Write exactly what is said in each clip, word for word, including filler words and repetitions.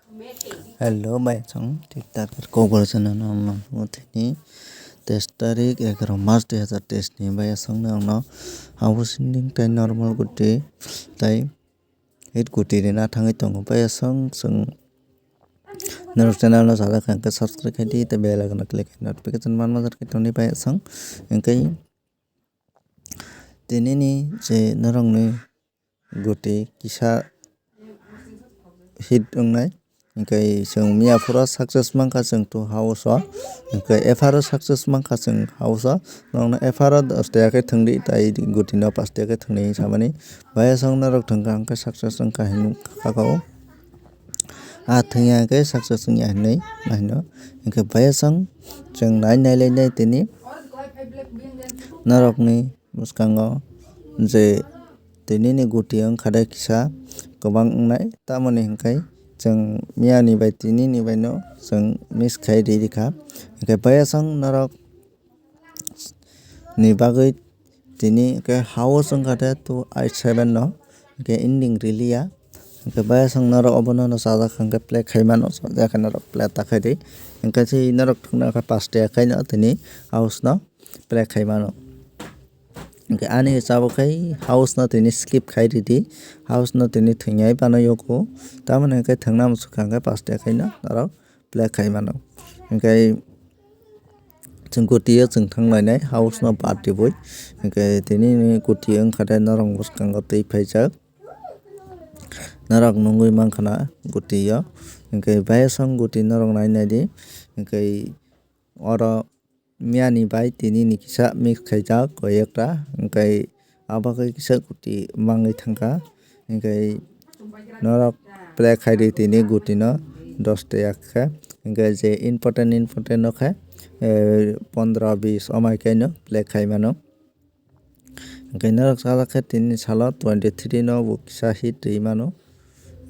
Hello, bayasong, thik tak kokborok channel no ang nangkukgo tini teis tarik egaroh mas dui hazar teis ni bayasong no ang no house ending tei normal guti tei hit guti rina thangwi tongo. Bayasong chwng norok channel no sajak kha hwnkhe subscribe khai di tei bell icon no click khai notification man man khe tongdi bayasong hwnkhe tinini je norokni guti kisa hit wngnai. Hwnkhe chwng miya phuru success mankha chwng two house o. Hwnkhe epharo success mankha chwng house o. Norokno epharo dos taka khe thwngdi, tai guti no pash taka khe thwngdi hinwi samani. Bayasong norok thwngkha hwnkhe success wngkha hinwi kha o. A thwngya hwnkhe success wngya hinwi ma hino. Hwnkhe bayasong chwng nai nai lainai tini norokni bwskango je tinini guti wngkha de kisa kwbang wngnai, tamoni hwnkhe chwng miyani bai tinini bai no chwng miss khai ri rikha. Hwnkhe bayasong norok ni bagwi tini hwnkhe house wngkha de two eight seven no hwnkhe ending riliya. Hwnkhe bayasong norok obono no sajak hwnkhe play khai mano, sajak khe norok play ta khai di. Hwnkhe se norok thwngna khe pash taka khaino tini house no play khai mano. Hwnkhe ani chabo khai house no tini skip khai ridi, house no tini thwngya phano yoko, tamoni hwnkhe thwngna muchukha hwnkhe pash taka khaino norok play khai mano. Hwnkhe chwng guti o chwng thang lainai house no bad ribui, hwnkhe tini ni guti wngkha de norok bwskango twi phaijak, norok nugwi mankha na guti o, hwnkhe bayasong guti norok nai nai di, hwnkhe oro miyani bai tini ni kisa mix khaijak koi ekta, hwnkhe abo khe kisa guti mangwi thangkha, hwnkhe norok play khai di tini guti no dos taka khe, hwnkhe je important important no khe, eh, pondro bis omai khe no play khai mano, hwnkhe norok sajak khe tini salo twenty three no bo kisa hit rwi mano,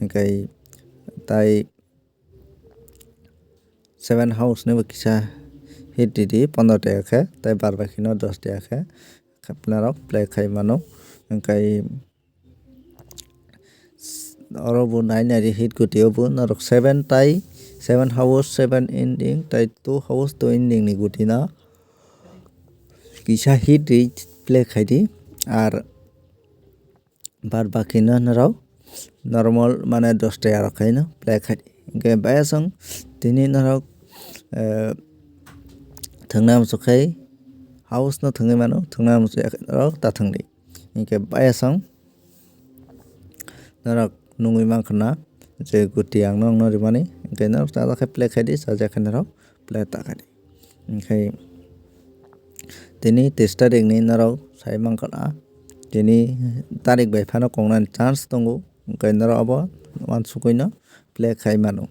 hwnkhe tai seven house ni bo kisa hit ridi pondro taka khe, tei bar baki no dos taka khe, khe norok play khai mano. Hwnkhe oro bo nai nai di hit guti o bo norok seven tai seven house seven ending tai two house two ending ni guti no kisa hit ri play khai di, ar bad baki no norok normal mane dos taka rok khaino play khai di. Hwnkhe bayasong tini norok, eh, thwngna muchuk khai house no thwngwi mano, thwngna muchuk ya khe norok ta thwng di. Hwnkhe bayasong norok nugwi mankha na je guti ang norok no rimani, hwnkhe norok chajak khe play khai di, chajak khe norok play ta khai di. Hwnkhe tini teis tarik ni norok sai mankha na, tini tarik bai phano kongnani chance tongo, hwnkhe norok abo uansukgwi no play khai mano.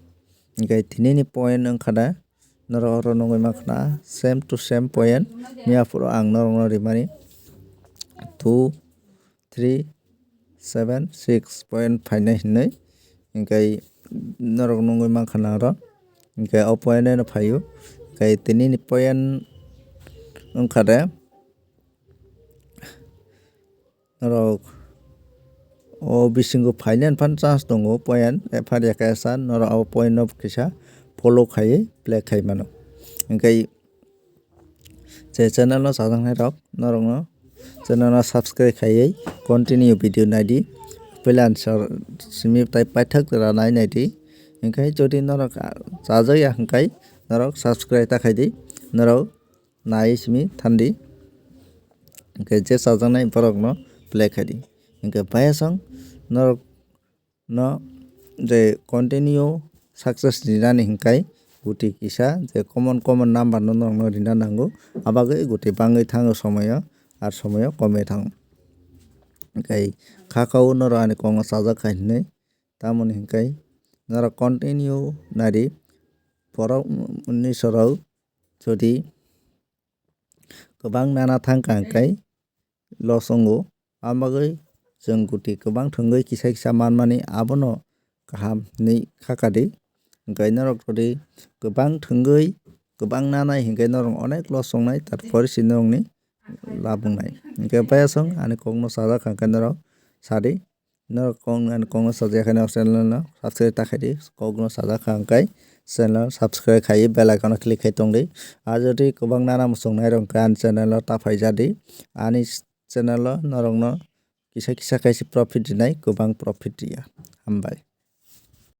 Hwnkhe tini ni point wngkha da, norok oro nugwi mankha na same to same point, miya phuru ang norok no rimani two three seven six point phainai hinwi, hwnkhe norok nugwi mankha na oro, hwnkhe o point no phaio, hwnkhe tini ni point wngkha de norok o bisingo phainani phano chance tongo, point ephar ya khe sa norok abo point no kisa follow khaiwi play khai mano, hwnkhe je channel no chajaknai rok norok no channel no subscribe khaiwi continue video naidi. Puila answer simi tai paithak jora nai naidi. Hwnkhe jodi norok chajak ya hwnkhe norok subscribe ta khaidi, norok nai simi thandi. Hwnkhe je chajaknai borok no play khaidi. Hwnkhe bayasong norok no je continue success rinani hwnkhe guti kisa je common common number no norokno rina nango, abagwi guti bangwi thango somoyo, ar somoyo komwi thango. Hwnkhe kha kha o norok ani kokno chajak kha hinwi, tamoni hwnkhe norok continue nari borok ni sorok jodi kwbang nana thang kha hwnkhe loss wngo. Abagwi chwng guti kwbang thwngwi kisa kisa manmani abono kaham hinwi kha kadi. Hwnkhe norok jodi kwbang thwngwi kwbang nanai hwnkhe norok onek loss wngnai, tarpore se norokni lab wngnai. Hwnkhe bayasong ani kokno chajak kha hwnkhe norok sadi. Norok kong ani kongno sajak khe norok channel no subscribe ta khaidi, kokno sajak kha hwnkhe channel subscribe khaiwi bell icon no click khai tongdi. Ar jodi kwbang nana muchung nairok hwnkhe ani channel o ta phaijadi. Ani channel o norokno kisa kisa khe se profit rinai, kwbang profit riya. Hambai.